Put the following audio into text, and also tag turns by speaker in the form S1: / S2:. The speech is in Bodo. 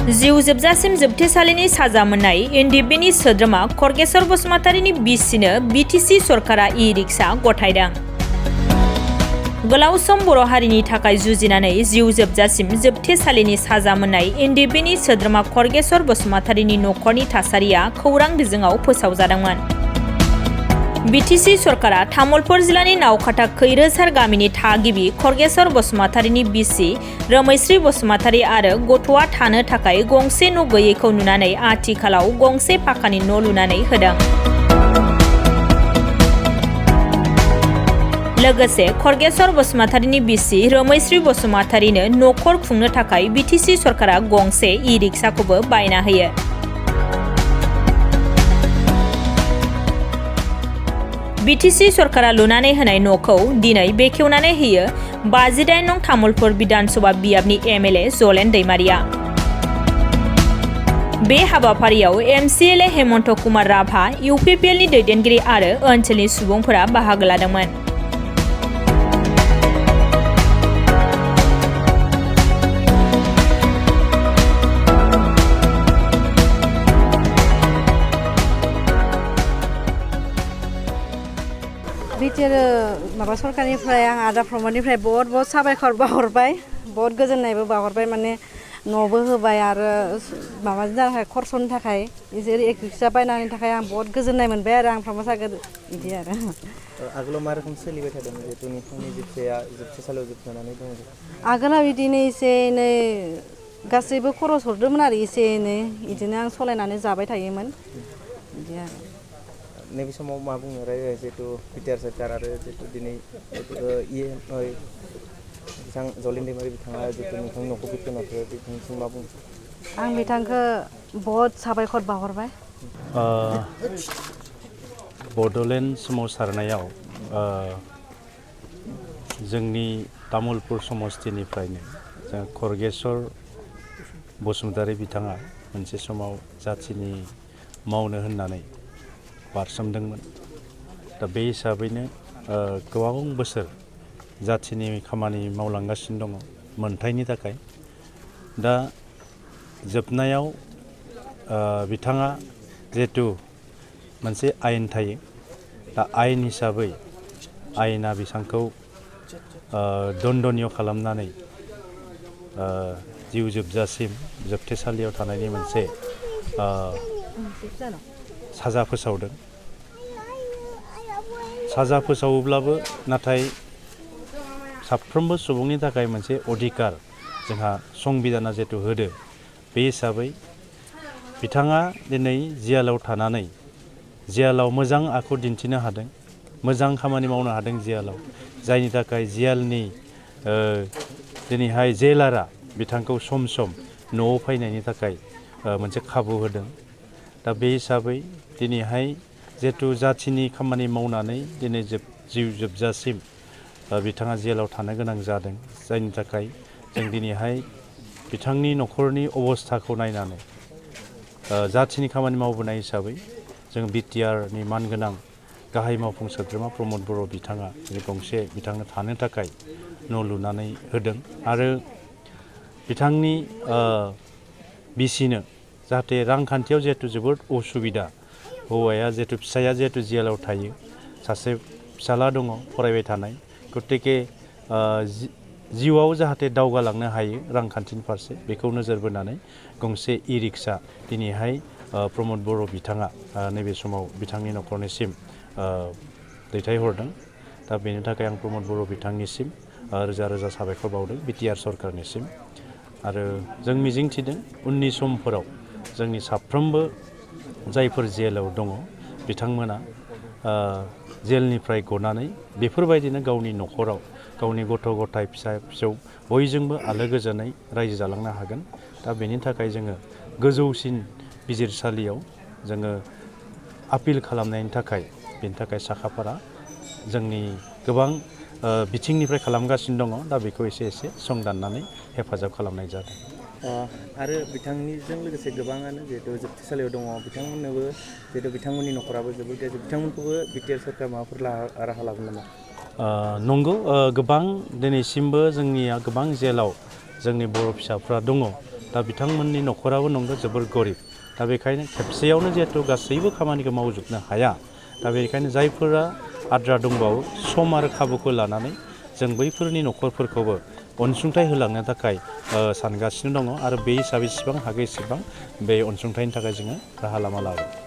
S1: जिउ जोबजासिम जोबथेसालिनि साजा मोननाय एनडिएफबिनि सोद्रोमा खरगेश्वर बसुमतारीनि बिसिनो बिटिसि सरकारा ई-रिक्सा गथायदों। गोलाव सम बर' हारिनि थाखाय जुजिनानै जिउ जोबजासिम जोबथेसालिनि साजा मोननाय एनडिएफबिनि सोद्रोमा खरगेश्वर बसुमतारीनि नखरनि थासारिया खौरां बिजोङाव फोसावजादोंमोन। बिटिसि सरकारा तामुलपुर जिल्लानि नावकाटा खैरोसार गामिनि थागिबि खरगेश्वर बसुमतारीनि बिसि रमैश्री बसुमतारी आरो गथ'आ थानो थाखाय गंसे न' गैयैखौ नुनानै आथिखालाव गंसे पाकानि न' लुनानै होदों। लोगोसे खरगेश्वर बसुमतारीनि बिसि रमैश्री बसुमतारीनो नखर खुंनो थाखाय बिटिसि सरकारा गंसे ई-रिक्साखौबो बायना होयो। बिटिसि सरकारा लुनानै होनाय न'खौ दिनै बेखेवनानै होयो 58 नं तामुलपुर विधानसभा बियाबनि एमएलए जलेन दैमारिया। बे हाबाफारियाव एमसिएलए हेमन्त कुमार राभा, इउपिपिएलनि दैदेनगिरि आरो ओनसोलनि सुबुंफोरा बाहागो लादोंमोन।
S2: बिटिआर माबा सरकारनिफ्राय आं आदा प्रमदनिफ्राय बहुत साबायखर बाहरबाय, बहुत गोजोननायबो बाहरबाय, माने न'बो होबाय आरो माबानि थाखाय खरसनि थाखाय इसोर ई-रिक्सा बायनायनि थाखाय आं बहुत गोजोननाय मोनबाय आरो आं प्रमद सारखौ बिदि आरो।
S3: आगोलाव मा रोखोम सोलिबाय थादों जिहेतु नोंथांनि जिबसाया जोबथेसालियाव जोबनानै दङ?
S2: आगोलाव बिदिनो एसे एनै गासैबो खरस हरदोंमोन आरो एसे एनै बिदिनो आं सलायनानै जाबाय थायोमोन बिदि आरो।
S3: नैबे समाव मा बुंनो रायो जिहेतु बिटिआर सरकार आरो जिहेतु दिनै बिथां जलेन दैमारि बिथाङा जिहेतु नोंथांनि न'खौ बेखेवना होयो, बिथांनिसिम मा बुङो?
S2: आं बिथांखौ बहुत साबायखर बाहरबाय।
S4: बड'लेण्ड सोमावसारनायाव जोंनि तामुलपुर समस्तिनिफ्रायनो जों खरगेश्वर बसुमतारी बिथाङा मोनसे समाव जाथिनि मावनो होननानै बारसोमदोंमोन। दा बे हिसाबैनो गोबां बोसोर जाथिनि खामानि मावलांगासिनो दङ मोनथायनि थाखाय। दा जोबनायाव बिथाङा जिहेतु मोनसे आयेन थायो, दा आयेन हिसाबै आयेना बिथांखौ दण्डनीय खालामनानै जिउ जोबजासिम जोबथेसालियाव थानायनि मोनसे साजा फोसावदों। साजा फोसावोब्लाबो नाथाय साफ्रोमबो सुबुंनि थाखाय मोनसे अधिकार जोंहा संबिधाना जिहेतु होदो, बे हिसाबै बिथाङा दिनै जियालाव थानानै जियालाव मोजां आखु दिन्थिनो हादों, मोजां खामानि मावनो हादों जियालाव, जायनि थाखाय जियालनि दिनैहाय जेलारा बिथांखौ सम सम न'आव फैनायनि थाखाय मोनसे खाबु होदों। दा बे हिसाबै दिनैहाय जिहेतु जाथिनि खामानि मावनानै दिनै जिउ जोबजासिम बिथाङा जेलाव थानो गोनां जादों, जायनि थाखाय जों दिनैहाय बिथांनि नखरनि अबस्थाखौ नायनानै जाथिनि खामानि मावबोनाय हिसाबै जों बिटिआरनि मानगोनां गाहाय मावफुं सोद्रोमा प्रमद बर' बिथाङा गंसे बिथांनो थानो थाखाय न' लुनानै होदों आरो बिथांनि बिसिनो जाहाथे रांखान्थियाव जिहेतु जोबोद असुबिदा, हौवाया जिहेतु फिसाया जिहेतु जेलाव थायो, सासे फिसाला दङ फरायबाय थानाय, गतिके जिउआव जाहाथे दावगालांनो हायो रांखान्थिनि फारसे, बेखौ नोजोर बोनानै गंसे ई-रिक्सा दिनैहाय प्रमद बर' बिथाङा नैबे समाव बिथांनि नखरनिसिम दैथायहरदों। दा बेनि थाखाय आं प्रमद बर' बिथांनिसिम रोजा रोजा साबायखर बावदों बिटिआर सरकारनिसिम। आरो जों मिजिंथिदों उननि समफोराव जोंनि साफ्रोमबो जायफोर जेलाव दङ बिथांमोना जेलनिफ्राय गनानै बेफोरबायदिनो गावनि नखराव गावनि गथ' गथाय फिसा फिसौ बयजोंबो आलो गोजोनै रायजो जालांनो हागोन। दा बेनि थाखाय जोङो गोजौसिन बिजिरसालियाव जोङो आपिल खालामनायनि थाखाय बेनि थाखाय साखाफारा जोंनि गोबां बिथिंनिफ्राय खालामगासिनो दङ। दा बेखौ एसे एसे संदाननानै हेफाजाब खालामनाय जादों।
S3: आरो बिथांनिजों लोगोसे गोबाङानो जिहेतु जोबथेसालियाव दङ, बिथांमोननोबो जिहेतु बिथांमोननि नखराबो जोबोद गाज्रि, बिथांमोनखौबो बिटिआर सरकार माबाफोर राहा लागोन नामा?
S4: नंगौ, गोबां दिनैसिमबो जोंनिया गोबां जेलाव जोंनि बर' फिसाफ्रा दङ दा बिथांमोननि न'खराबो नंगौ जोबोर गरिब दा बेखायनो खेबसेयावनो जिहेथु गासैबो खामानिखौ मावजोबनो हाया दा बेनिखायनो जायफोरा आद्रा दंबावो सम आरो खाबुखौ लानानै जों बैफोरनि न'खरफोरखौबो अनसुंथाइ होलांनो थाखाय सानगासिनो दङ आरो बे हिसाबै जेसेबां हागौ एसेबां बे अनसुंथाइनि थाखाय जोङो राहा लामा लागोन।